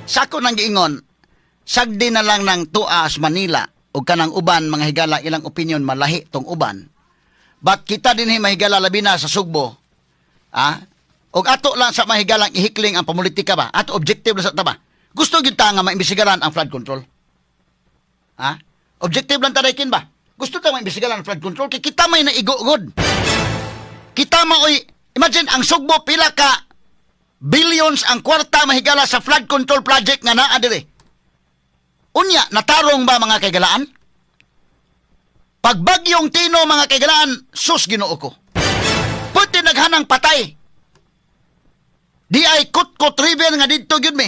Sa ako nang giingon, sagdi na lang ng tuas Manila o kanang uban mga higala ilang opinion malahi tong uban. But kita din mahigala labi na sa Sugbo. Ah? Og ato lang sa mahigalang ihikling ang pamulitika ba? Ato objective lang sa ta ba? Gusto gyud ta nga maimbestigaran ang flood control. Ha? Objective lang ta kin ba? Gusto ta maimbestigaran ang flood control kay kita may naigo gud. Kita maoy, imagine ang Sugbo, pila ka billions ang kwarta mahigala sa flood control project nga naa diri. Unya, natarong ba, mga kaigalaan? Pagbagyong Tino, mga kaigalaan, sus, Ginoo ko. Pwede naghanang patay. Di ay Kutkot River nga didto gyud mi.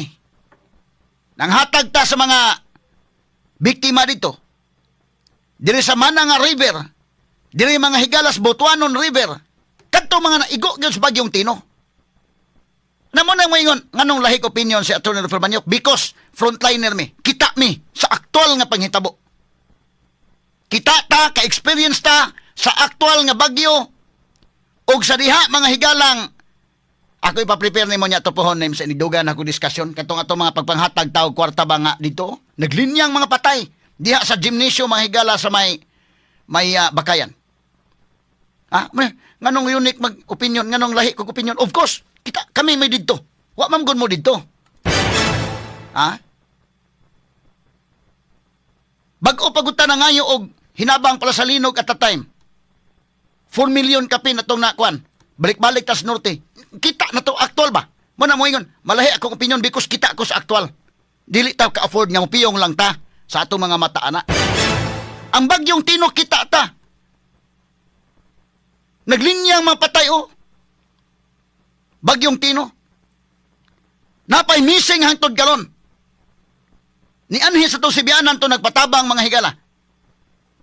Nanghatag ta sa mga biktima dito. Diri sa Mana nga River, diri mga higalas Butuanon River, kadto mga naigo gyud sa bagyong Tino. Namo nang moingon nganong lahi opinion si Attorney Rufil Banyok, because frontliner mi. Kita mi sa aktual nga panghitabo. Kita ta, ka-experience ta sa aktual nga bagyo og sa diha mga higalang ako ipa-prepare nimo niya to pohon name sa inigdugan ako discussion katong ato mga pagpanghatag tao kwarta ba nga dito naglinyang mga patay diha sa gymnasium, mga higala, sa may Bakayan. Ah, may, nganong unique mag opinion, nganong lahi kog opinion? Of course, kita kami may didto. Wa man gud mo didto. Ha? Bag-o pagud ta nangayo og hinabang pala sa linog at the time. 4 million kapin atong nakuan. Balik-balik tas norte. Kita na to actual ba? Mo na mo ingon, malahi akong opinion because kita ko sa actual. Dili ta ka-afford nga mopiyong lang ta sa atong mga mata ana. Ang bagyong Tino, kita ta. Naglinyang mga patay oh. Bagyong Tino. Napay missing hangtod karon. Ni anhi sa to Sibianan to nagpatabang, mga higala.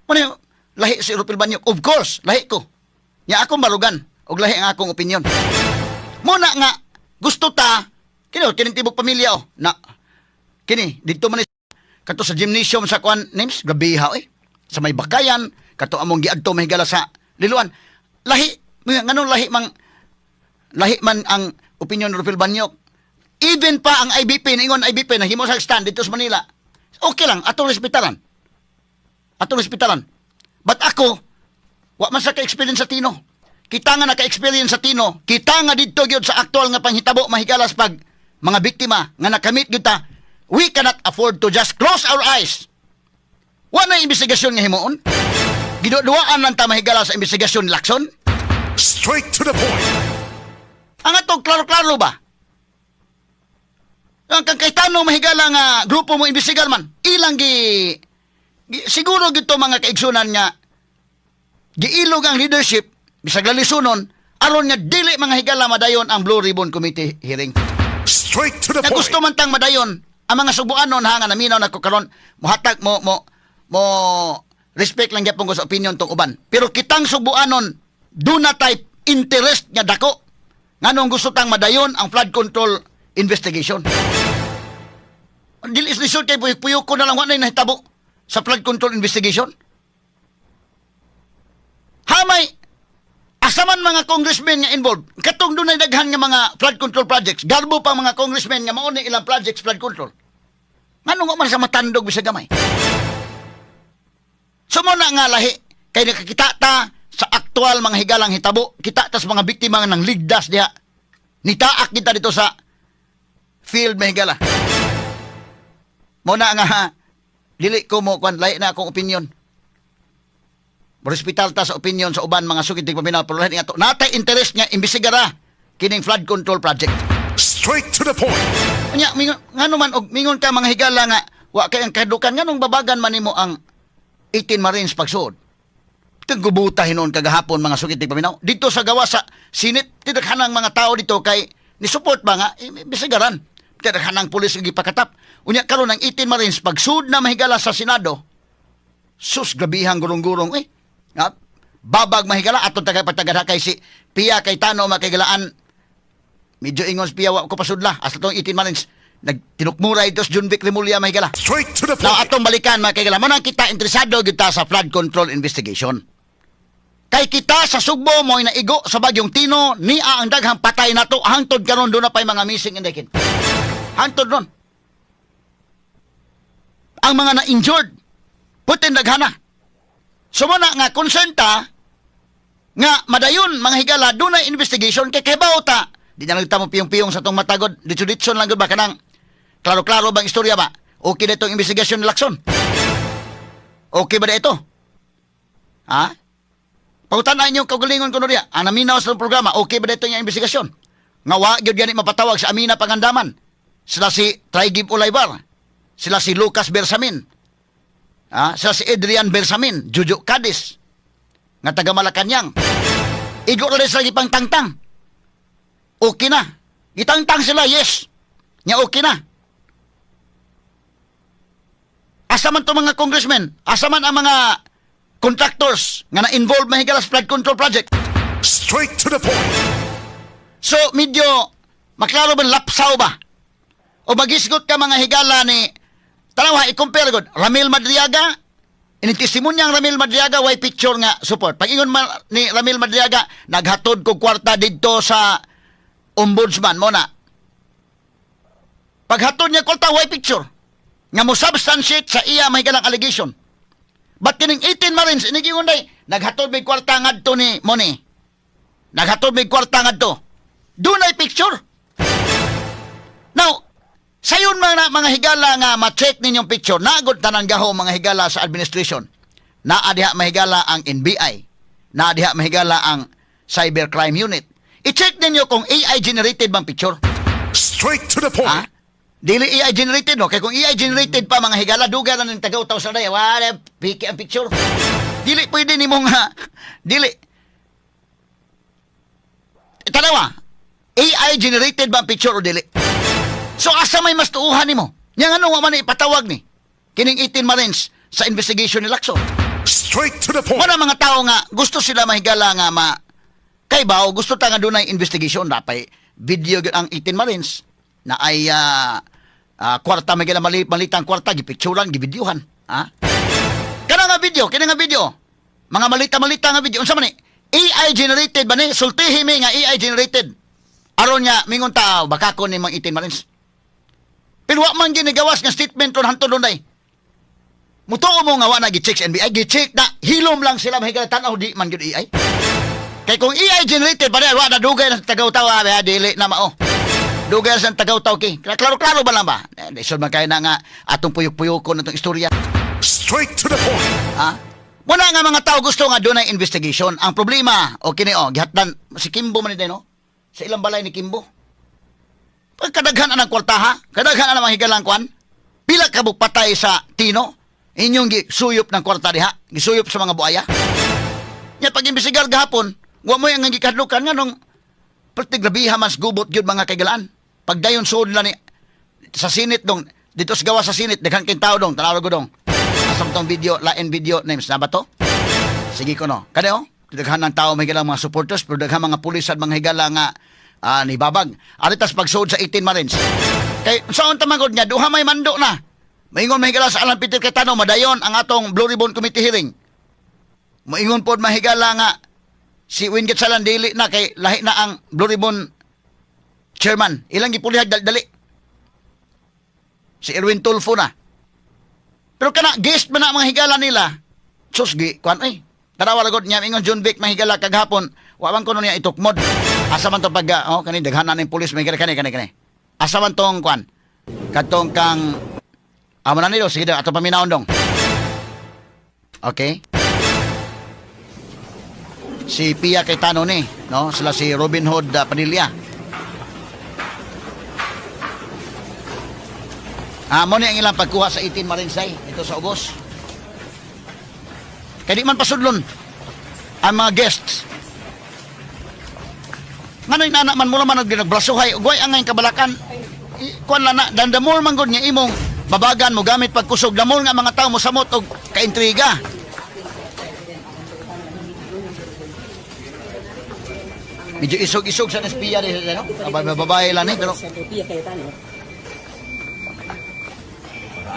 Ano, lahi si Rupil Banyok? Of course, lahi ko. Nya akong barugan og lahi ang akong opinion. Muna nga gusto ta kini kining tibok pamilya oh na kini didto man ni kato sa gymnasium sa kuan names grabeha eh sa may Bakayan kato among giadto, mahigala, sa Liloan. Lahi nganong lahi man ang opinion ni Rufil Banyok? Even pa ang IBP ningon, IBP nahimo sa stand dito sa Manila, okay lang, atong respetaran, atong respetaran. But ako, wa man sa ka-experience sa Tino. Kita nga naka-experience sa Tino, kita nga didto gyud sa aktual nga panghitabo mahigalas pag mga biktima nga nakamit gyud ta, we cannot afford to just close our eyes. Wa na investigasyon nga himuon. Giduduaan lang ta mahigala sa investigasyon ni Lacson. Straight to the point. Ang atong klaro-klaro ba? Ang kang Cayetano mahigala nga grupo mo imbestigar man, ilang gi siguro gito mga kaigsunan nga giilog ang leadership bisag lalisunon aron nga dili, mga higala, madayon ang Blue Ribbon Committee hearing. Straight to the Na point. gusto man tang madayon ang mga Subuanon ha nga naminaw nako karon, mohatag mo mo mo respect lang gyapon ko sa opinion tong uban. Pero kitang Subuanon do na tay interest nga dako nganong gusto tang madayon ang flood control investigation. Dili is lisod kay puyok ko na lang wa nay nahitabo sa flood control investigation. Hamay asa man mga congressmen nga involved katong dunay daghan nga mga flood control projects, garbo pa mga congressmen nga mao ni ilang projects flood control, nganong wa man sa matandog bisag gamay? So mo na nga lahi kay nakakita ta sa aktual mga higalang hitabo, kita ta sa mga biktima nga nang ligdas diha, nitaak kita dito sa field, mga higala. Mo na nga dili ko mo kwan, lahi na akong opinion. Respetar ta sa opinion sa uban, mga sukit paminaw, pero lahi nga to natay interest nga imbestigara kining flood control project. Straight to the point. Unya mingon ngano man og mingon ka, mga higala, nga wa kay ang kadukan, nganong babagan man nimo ang 18 Marines pagsuod? Taggubuta hinuon kagahapon, mga sukit paminaw, dito sa gawa sa Senate, tidaghanang mga tao dito kay ni support ba nga imbestigaran. Tidaghanang pulis nga gipakatap. Unya karon ang 18 Marines pagsuod na mahigala sa Senado, sus, grabihang gurong-gurong eh. Nga, babag mahigala aton tagay patagadha kay si Pia Cayetano makigalaan medyo ingon si Pia, wa ko pasudla hasta tong 18 Marines nagtinukmura ito si Jonvic Remulla, mahigala. Straight to the Now, point. Atong balikan, mga kaigala, mo nang kita interesado gyud ta sa flood control investigation. Kay kita sa Sugbo mo naigo sa bagyong Tino, niya ang daghang patay nato hangtod karon doon na pay mga missing and dead. Hangtod ron. Ang mga na-injured, putin daghana. So mao na nga concern ta nga madayon, mga higala, dunay investigation kay kahibaw ta. Di na lang ta mo piyong-piyong sa tong matagod, ditso-ditso lang gud ba, kanang klaro-klaro bang istorya ba? Okay na itong investigasyon ni Lacson? Okay ba na ito? Ha? Pangutan-a inyong kaugalingon kuno diya. Ang naminaw sa programa, okay ba na ito yung investigasyon? Nga wa gyud gani mapatawag sa Amina Pangandaman. Sila si Trygve Olaivar. Sila si Lucas Bersamin. Ha? Sila si Adrian Bersamin, Juju Cadiz, nga taga Malacañang. Igo na sila gipang tangtang. Okay na. Gitangtang sila, yes. Nya okay na. Asa man to mga congressmen? Asa man ang mga contractors nga na-involved, mahigala, sa flood control project? Straight to the point. So, medyo maklaro ba, lapsaw ba? O magisgot ka, mga higala, ni tanawa, i-compare god Ramil Madriaga, ini testimonya ang Ramil Madriaga, way picture nga support. Pag ingon ni Ramil Madriaga, "Naghatod ko kwarta didto sa ombudsman mo na." Paghatod niya kwarta, way picture nga mo substantiate sa iya may galang allegation. But kining 18 Marines, inigingon day, "Naghatod may kwarta ngadto ni Moni. Naghatod may kwarta ngadto." Dunay picture. Now, sayon mga higala nga ma-check ninyong picture, nagod tanan gaho, mga higala, sa administration. Naa diha, mahigala, ang NBI. Naa diha, mahigala, ang Cybercrime Unit. I-check ninyo kung AI generated bang picture. Straight to the point. Ha? Dili AI generated, no? Kay kung AI generated pa, mga higala, dugay na ning tagaw-taw sa daya. Wala, piki ang picture. Dili pwede nimo nga, dili. Tanawa, AI generated ba ang picture o dili? So asa may mas tuuhan nimo? Nya ngano wa man ipatawag ni kining 18 Marines sa investigation ni Lacson? Straight to the point. Wala mga tao nga gusto sila, mahigala, nga ma kay ba gusto ta nga dunay investigation, napay video gyud ang 18 Marines na ay kwarta may gila mali, malitang kwarta, gipicturan, givideohan, ha? Kana nga video, kini nga video, mga malita-malita nga video, unsa man ni? AI generated ba ni? Sultihi mi nga AI generated aron nga mingon ta baka ko ni mga 18 Marines, pero wa man ginigawas nga statement ron hantod dunay. Mutuo mo nga wa na gi-check sa NBI, gi-check na, hilom lang sila, mahigala, tan-aw, di man gyud AI. Kay kung AI generated pa wa na dugay na sa tagaw-taw, ah, dili na mao. Dugay na sa tagaw-taw ki. Klaro-klaro ba lang ba? Eh, lisod man kay na nga atong puyok-puyokon atong istorya. Straight to the point. Ha? Muna nga mga tao gusto nga dunay investigation. Ang problema, o kini o, gihatdan si Kimbo man ni, no? Sa ilang balay ni Kimbo. Pagkadaghan ang kwarta, ha? Kadaghan ang mga higalang kwan. Pila ka patay sa Tino? Inyong gisuyop ng kwarta diha, gisuyop sa mga buaya. Nya pag imbestigar gahapon, wa mo ang gikadlukan nga nung perti grabiha mas gubot gyud, mga kaigalaan. Pagdayon suod na ni sa Senate dong, dito sa gawa sa Senate, daghan kay tao dong, tanaw ko dong. Asam tong video, lain video names na ba to? Sige ko no. Kani oh, daghan ng tao, may mga supporters, pero daghan mga pulis at mga higala nga nibabag. Aritas pagsuod sa 18 Marines. Kay saon ta magod nga duha may mando na. Maingon, mahigala, sa Alan Peter Cayetano, madayon ang atong Blue Ribbon Committee hearing. Maingon pod, mahigala, nga si Win Gatchalian dili na kay lahi na ang Blue Ribbon chairman. Ilang gipulihag dali. Si Erwin Tulfo na. Pero kana guest man na mga higala nila. Sus gi kuan ay. Tanawa ra gud niya ingon John Vic, mahigala, kagahapon. Wa man kuno niya itukmod. Asa man to pag oh kani daghan na ning pulis, mahigala, kani kani kani. Asa man tong kuan? Katong kang amo na nilo, sige daw ato paminawon dong. Okay. Si Pia Cayetano ni, no? Sila si Robin Hood Padilla. Ah, mo ni ang ilang pagkuha sa 18 Marines ay ito sa ubos. Kaya di man pasudlon ang mga guests. Ngano inana man mo naman nagbrasuhay ug way angay kabalakan. Kuan lang na dan the more man gud nga imong babagan mo gamit pagkusog, the more nga mga tao mo samot og kaintriga. Medyo isog-isog sa espiya rin, no? Babae lang eh, pero Sa Pia Cayetano.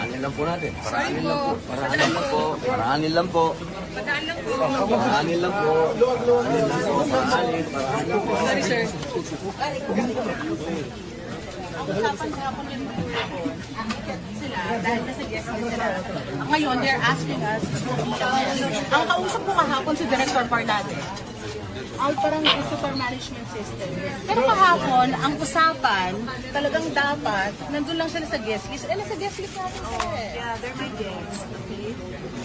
Paraanin lang po natin. Paraanin lang po. Paraanin lang po. Paraanin lang po. Paraanin lang po. Paraanin lang po. Paraanin. Paraanin lang po. Sorry, sir. Ang usapan kahapon yung Blue Ribbon, aakyat sila. dahil nasa guest list sila. Ngayon, they're asking us to be a guest. Ang kausap ko kahapon si Director Parlade, ay parang visitor management system. Pero kahapon, ang usapan, talagang dapat, nandun lang sila sa guest list. Eh, nasa guest list natin sila eh. Yeah, they're my guests. Okay?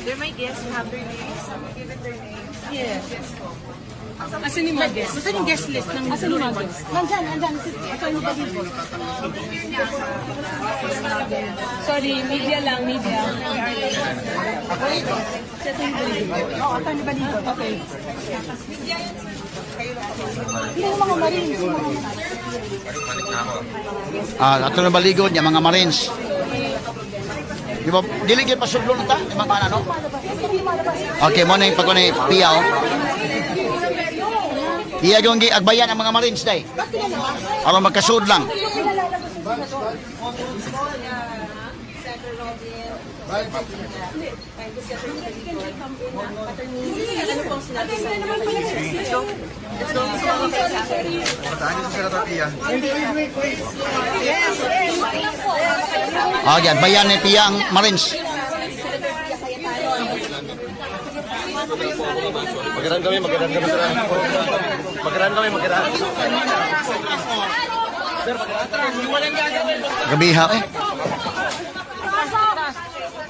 They're my guests. You have their names. I'm given their names. Yes. Guest ko. Asan yung mga guest? Asan yung guest list ng Asan yung mga guest? Nandyan, nandyan. Attorney Baligod. Sorry, media lang, media. Oo, Attorney Baligod. Okay. Hindi yung mga Marines. Yung mga Ah, ato na baligod niya mga Marines. Di ba dili gyud pasudlon ta di mga ano? Okay, mo na yung pag ni Pia oh. Iya gyud gi agbayan ang mga Marines day. Aron magkasud lang. Ano pong sinabi sa inyo? Let's go. Ah, yan, bayan ni Pia ang Marines. Magandang kami, magandang kami, sir. Magandang kami, magandang. Gabiha eh.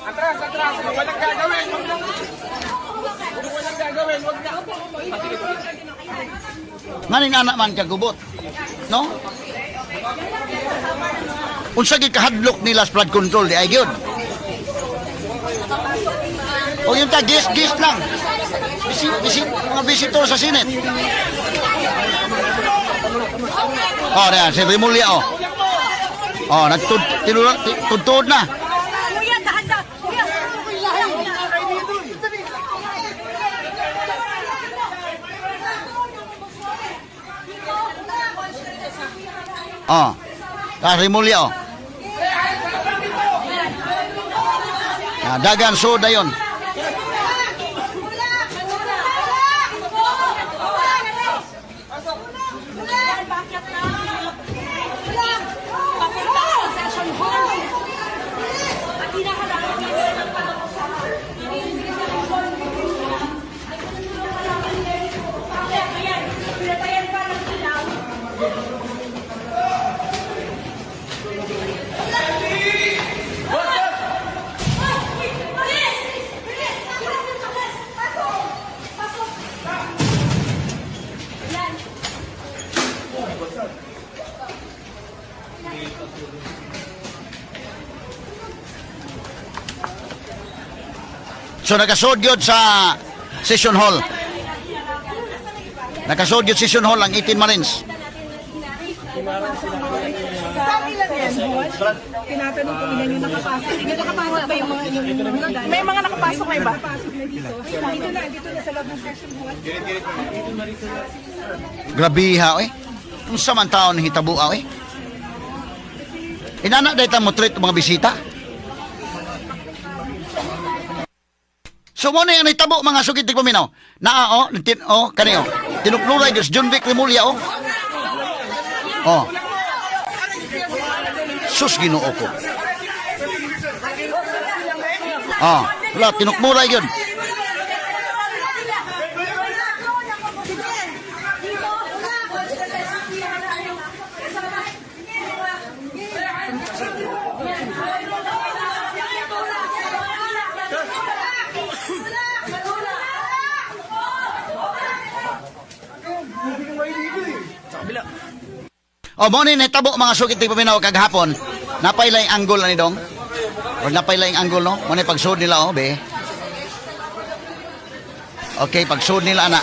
Atras, atras! Walang gagawin! Walang gagawin! Wag na! Nganing anak man kagubot. No? Unsa gyud kahadlok nila sa flood control di ay gyud. O yung ta guest guest lang. Visit, visit, mga visitor sa Senate. Oh, na si Remulla oh. Oh, nagtud tinulak tudtod na. Kuya, dahan-dahan. Kuya, Oh. Ta Remulla oh. Ah, dagan so dayon. Papunta sa session hall. At hinaharangan nila ng Ayan, pinatayan pa ng ilaw. So nakasod yun sa session hall. Nakasod yun session hall ang 18 Marines. Tinatanong ko ilan yung nakapasok. Yung nakapasok ba yung mga yung May mga nakapasok na iba. nakapasok na dito? Dito na sa loob ng session hall. Grabiha eh. Unsa man taon hitabo eh. Inana day ta mo treat mga bisita. So mo na yung nahitabo mga sugid tigpaminaw. Naa oh, tin oh kani oh. Tinukluray gyud si John Vic Remulla oh. Oh. Sus, Ginoo ko. Oh, wala tinukmuray gyud. O mo ni nahitabo mga sugid tigpaminaw kagahapon. Napailay angle ani dong. O napailay angle no. Mo ni pagsud nila oh be. Okay, pagsud nila ana.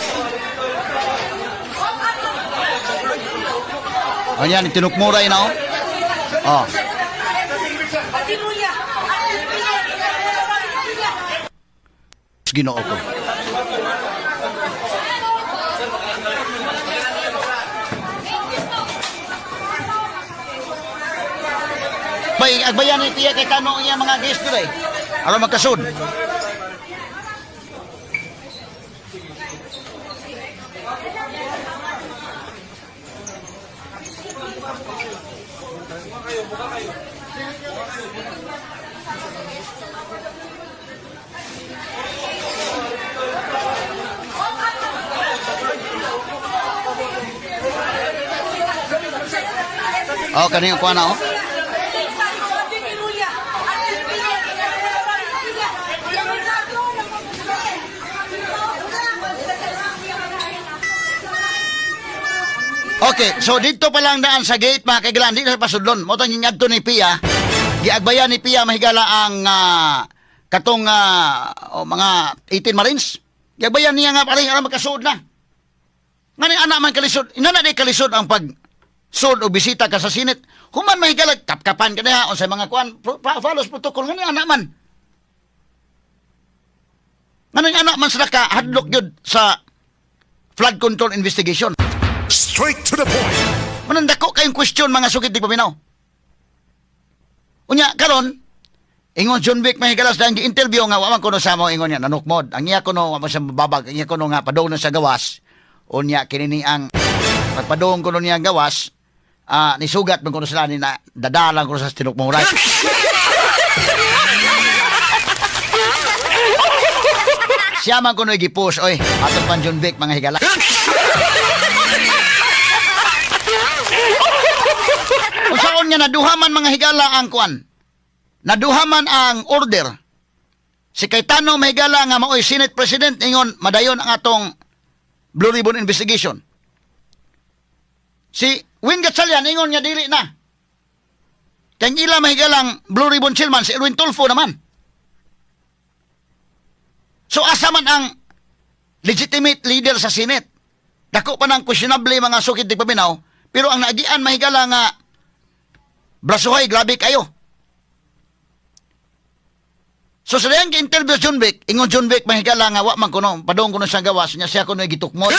O yan, tinukmuray na oh. Oh. Ginoo ko. Bay, agbayan ni Pia kay tanong iya mga guest diri. Aron magkasud. Oh, kani ang kuha na, oh. Okay, so dito pa lang daan sa gate, mga kaigalan, di na sa pasudlon. Mo tang ngadto ni Pia. Giagbayan ni Pia, mahigala, ang katong oh, mga 18 Marines. Giagbayan niya nga pare aron makasuod na. Ngani anak man kalisod, inana di kalisod ang pag sud o bisita ka sa Senate. Human, mahigala, kapkapan ka niya unsay mga kuan, follows protocol, ngani anak man. Ngani anak man sila ka hadlok gyud sa flood control investigation. Straight to the point. Manandako kayong question, mga sukit di paminaw. Unya, karon, ingon John Vic, mahigalas, dahil gi-interview nga wa man kuno sa mo, ingon niya nanukmod. Ang iya kuno wa man siya mababag, ang iya kuno nga padung na sa gawas. Unya kini ni ang pagpadung kuno niya ang gawas, nisugat man kuno sila ni na dadalang kuno sa tinukmuray. Siya man kuno gi-push oy atong pan John Vic, mga higala. Unsaon nga naduhaman, mga higala, ang kuan? Naduhaman ang order. Si Cayetano, mahigala, nga maoy Senate President, ingon madayon ang atong Blue Ribbon investigation. Si Win Gatchalian ingon nga dili na. Kay ang ila, mahigalang, Blue Ribbon chairman si Erwin Tulfo naman. So asa man ang legitimate leader sa Senate? Dako pa ng questionable, mga sukit di paminaw, pero ang naagian, mahigala, nga brasuhay, grabe kayo. So sa dayang interview John Vic, ingon John Vic, mahigala, nga wa man kuno, padung kuno sa gawas niya, siya kuno gitukmot.